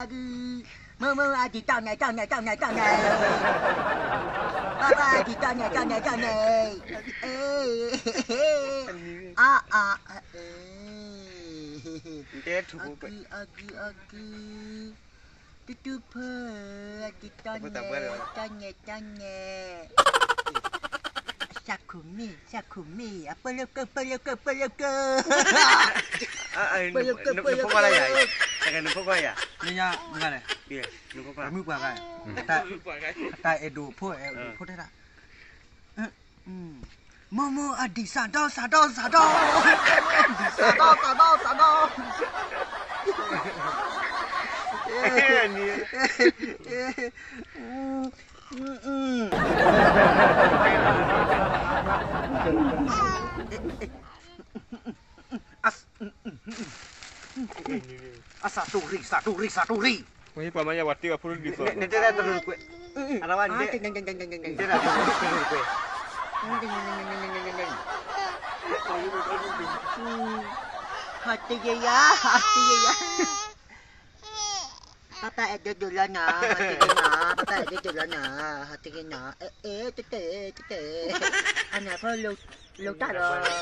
အဂု, မုၢ်မုၢ်အဂု တီၢ်န့ၢ် တီၢ်န့ၢ် တီၢ်န့ၢ် တီၢ်န့ၢ်, ပၢ်ပၢ်အဂု တီၢ်န့ၢ် တီၢ်န့ၢ် တီၢ်န့ၢ်, အါအါအါအါ, အဂု အဂု အဂု, တူၢ်တူၢ်ဖၢၣ်အဂု တီၢ်န့ၢ် တီၢ်န့ၢ် တီၢ်န့ၢ်, သးခိၣ်မ့ၢ် သးခိၣ်မ့ၢ် အပၢၢ်လၢကၢၢ် ပၢၢ်လၢကၢၢ် ပၢၢ်လၢကၢၢ်, ပၢၢ်လၢကၢၢ် ပၢၢ်လၢကၢၢ်, နဖိခွါလၢယၤ, နဖိခွါယၤ, လၢညါမုၢ်ဂၤလဲၣ်, နဖိခွါ, မုၢ်ပှၤဂၤ, အတၢ်အဲၣ်ဒိးဖိ အဲၣ်ဒိးဖိတဲဒၣ်, မိၢ်မိၢ်အဒံး စးဒီ စးဒီ စးဒီ, စးဒီ စးဒီ စးဒီ, အစးတူၢ်ရံၣ် စးတူၢ်ရံၣ် စးတူၢ်ရံၣ်, ပှၤမ့ၢ်ပှၤမၤယၤ ပှၤတ့ပှၤဖိဒ်သိး, နတဲဒၣ်တရူးကွဲး, အဝဲနတဲ, နတဲဒၣ်တရူးကွဲး, ဟးတဂ့ၤယၤ ဟးတဂ့ၤယၤ, ပၢ်ပၢ်အဲၣ်ဒိးဒိးလီၤနၤ ဟးတဂ့ၤနၤ, ပၢ်ပၢ်အဲၣ်ဒိးဒိးလီၤနၤ ဟးတဂ့ၤနၤ, အဲ အဲ တဲတဲ တဲတဲ, အနၢ်ဖီ လိာ်တၢ်ဒီး,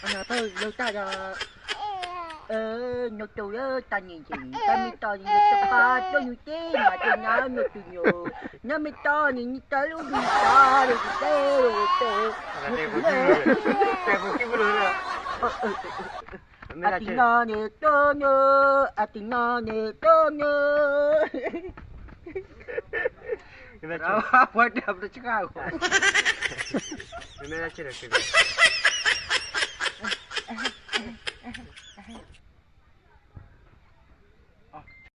အနၢ်ဖီ လိာ်တၢ်ဒီး, အၢ နတိၢ်လၢတၢ်န့ၣ်က့ၤ, တၢ်မ့ၢ်တီန့ၣ် ယတပာ်တိၢ်နုာ်တ့ၢ် မၤတနၤနတိၢ်ညိၣ်, နမ့ၢ်တီန့ၣ် နတၢ်လူၤဘံၣ်တၢ်ဒီး တဲတဲ, တဲ, အတံၢ်နီၢ်န့ၣ်တိၢ်နုာ်, အတံၢ်နီၢ်န့ၣ်တိၢ်နုာ်, ပှၤတဲ ပတဆှၢဂီၢ်, မ့ၢ်ဆ့ၣ်နီၤ